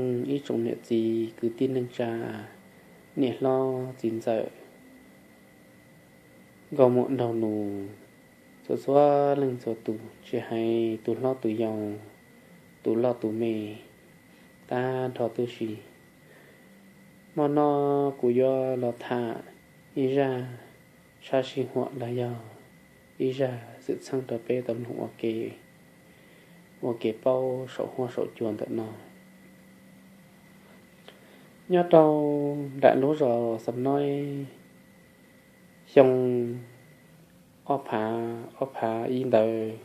Ib tsoom niam txiv kwv tij neej tsa, niam hlob txiv ntxawm, nkauj muam nraug nus, txhua txhua leej txhua tus, tsis hais tus hlob tus yau, tus loj tus me, tag nrho tub si. Hmo no kuv yuav los tham ib zaj sab sij huam los yog ib zaj xwm txheej rau peb tau mloog ua ke, ua kev paub saum huab saum cua ntawm no. Nyob rau nram lub zos Xam Noib, xyoo ob phav, ob phav ib ntawd,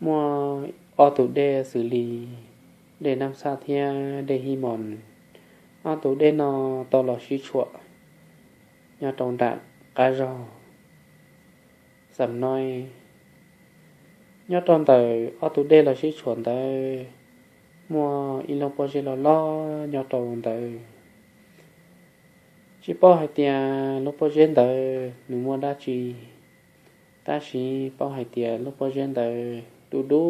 muaj ob tug dej xws li dej Nab Xaj thiab dej Hib Mos. Ob tug dej no tau los sib tshuam nyob rau nram qab zos Xam Noib. Nyob rau ntawm ob tug dej los sib tshuam ntawd, muaj ib lub pob zeb loj loj nyob rau ntawd. Tsis paub hais tias lub pob zeb ntawd nws muaj dab tsi, tab sis paub hais tias lub pob zeb ntawd du du,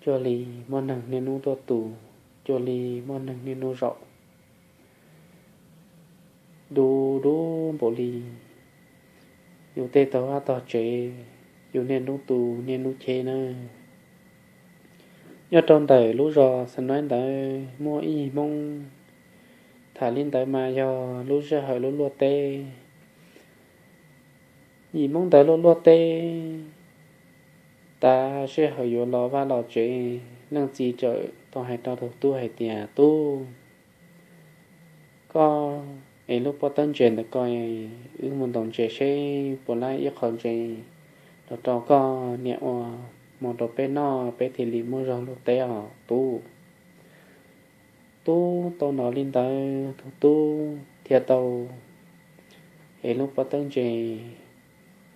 cuag li muaj neeg niaj hnub tuaj tu, cuag li muaj neeg niaj hnub zaum, du du npaum li yus tej tog vaj tog tsev, yus niaj hnub tu niaj hnub cheb na. Nyob rau ntawm lub zos Xam Noib ntawd muaj ib yim Hmoob, tham li ntawd mas yog lub sij hawm luaj luaj teb. Yim Hmoob ntawd luaj luaj teb, tav sij hawm yuav los vaj los tsev, leej txiv txawm tau hais rau tus tub hais tias, Tub, koj ev lub pob tawb ntses ntawm ko, wb mus ntaus ntses seb puas laib ib qho ntses los rau koj niam ua hmo rau peb noj, peb thiaj li muaj zog luaj teb os tub. Tub tau hnov li ntawd, tus tub thiaj tau ev lub pob tawb ntses.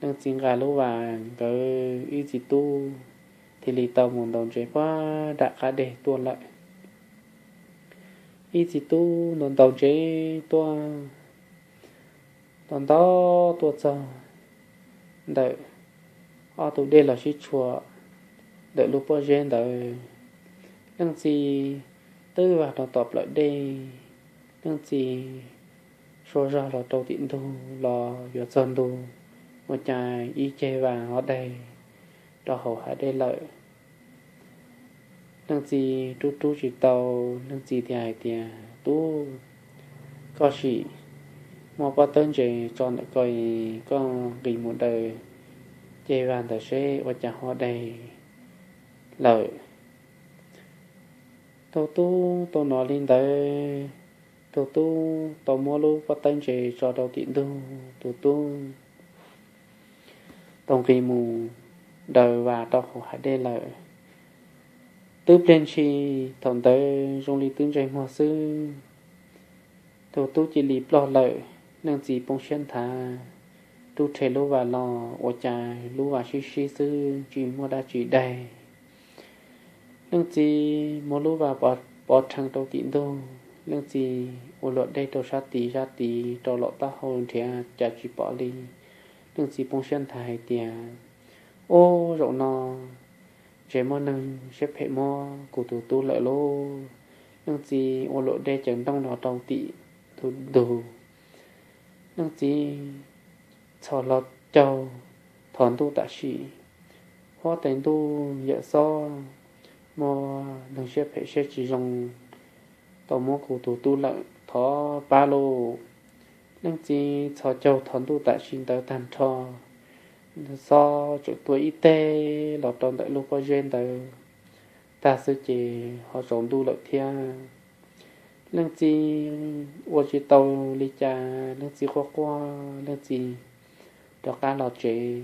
Leej txiv nqa lub vas, nkawd ib txiv tub thiaj li tau mus ntaus ntses puag nram qab deg tuaj lawm. Ib txiv tub ntaus ntaus ntses tuaj, ntaus ntaus tuaj txog ntawm ob tug dej los sib tshuam ntawm lub pob zeb ntawd. Leej txiv twb vas rau tom plawv dej, leej txiv sua zog los rau tim ntug los yuav txog ntug, ua cas ib ceg vas ho daig rau hauv hav dej lawm. Leej txiv rub rub tsis tau, leej txiv thiaj hais tias, Tub, koj sim muab pob tawb ntses tso ntawm ko, koj nqis mus daws ceg vas ntawd seb ua cas ho daig lawm. Tus tub tau hnov li ntawd, tus tub tau muab lub pob tawb ntses tso rau tim ntug, tus tub tau nqis mus daws vas rau hauv hav dej lawm. Twb pliag ntshis thaum ntawd zoo li twb ntsej muag xwb, tus tub cia li ploj lawm. Leej txiv poob siab nthav, rub rhe lub vas los ua cas lub vas sib sib xwb tsis muaj dab tsi daig. Leej txiv muab lub vas pov rhees rau tim ntug, leej txiv ua luam dej rau sab tid sab tid rau lom taub hau nrhiav cas tsis pom li. Leej txiv poob siab nthav hais tias, Ub, zaum no ntshe muaj neeg siab phem muab kuv tus tub lawm lauj. Leej txiv ua luam dej caws ntooj los rau tim ntug, leej txiv txhos hlo caug thov ntuj tam sim, huab tais ntuj yawm xob, muaj neeg siab phem siab tsis zoo tau muab kuv tus tub lawm, thov pab lauj. Leej txiv txhos caug thov ntuj tam sim ntawd tag nrho, xob tseem tuaj ib teg los rau ntawm lub pob zeb ntawd tag xwb ces ho tsaus ntuj lawm thiab. Leej txiv ua tsis tau li cas, leej txiv quaj quaj, leej txiv rov qab los tsev,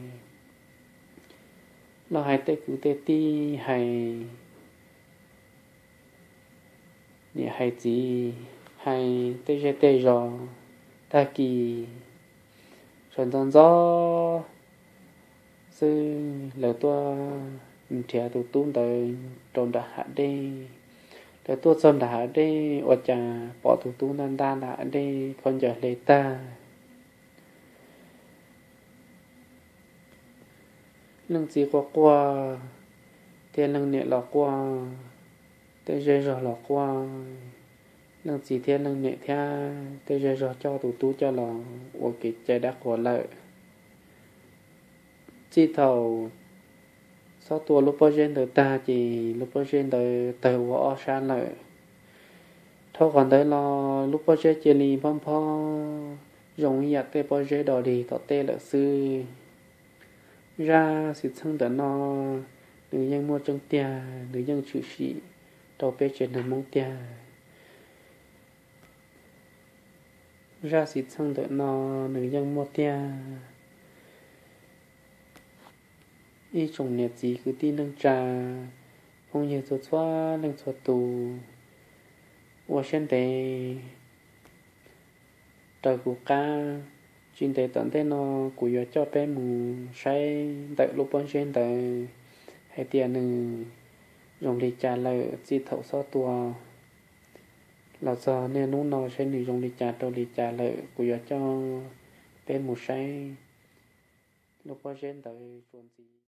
los hais tej kwv tej tij, hais niam hais txiv, hais tej zej tej zos. Tag kis sawv ntxov ntxov xwb lawv tuaj nrhiav tus tub ntawd rau nram hav dej. Lawv tuaj txog nram hav dej ua cas pom tus tub ntab ntab nram hav dej khaub ncaws hle tag. Leej txiv quaj quaj, thiab leej niam los quaj. Tej zej zog los quaj, leej txiv thiab leej niam thiab tej zej zog coj tus tub coj los ua kev cai dab qhuas lawm. Txij thaum Xob Tua lub pob zeb ntawd tag ces lub pob zeb ntawd tawg ua ob sab lawm. Dhau qhov ntawd los lub pob zeb cia li nphob nphob zoo ib yam tej pob zeb do dig tom teb lawm xwb. Zaj xwm txheej ntawm no nws yeej muaj tseeb tiag, nws yeej tshwm sim rau peb tsev neeg Hmoob tiag. Zaj xwm txheej ntawm no nws yeej muaj tiag. Ib tsoom niam txiv kwv tij neej tsa, phooj ywg txhua txhua leej txhua tus, ua siab ntev raws kuv qab. Tsis ntev tom ntej no kuv yuav coj peb mus saib ntawm lub pob zeb ntawd hais tias nws zoo li cas lawm txij thaum Xob Tua los txog niaj hnub no saib nws zoo li cas rau li cas lawm. Kuv yuav coj peb mus saib lub pob zeb ntawd txuas ntxiv.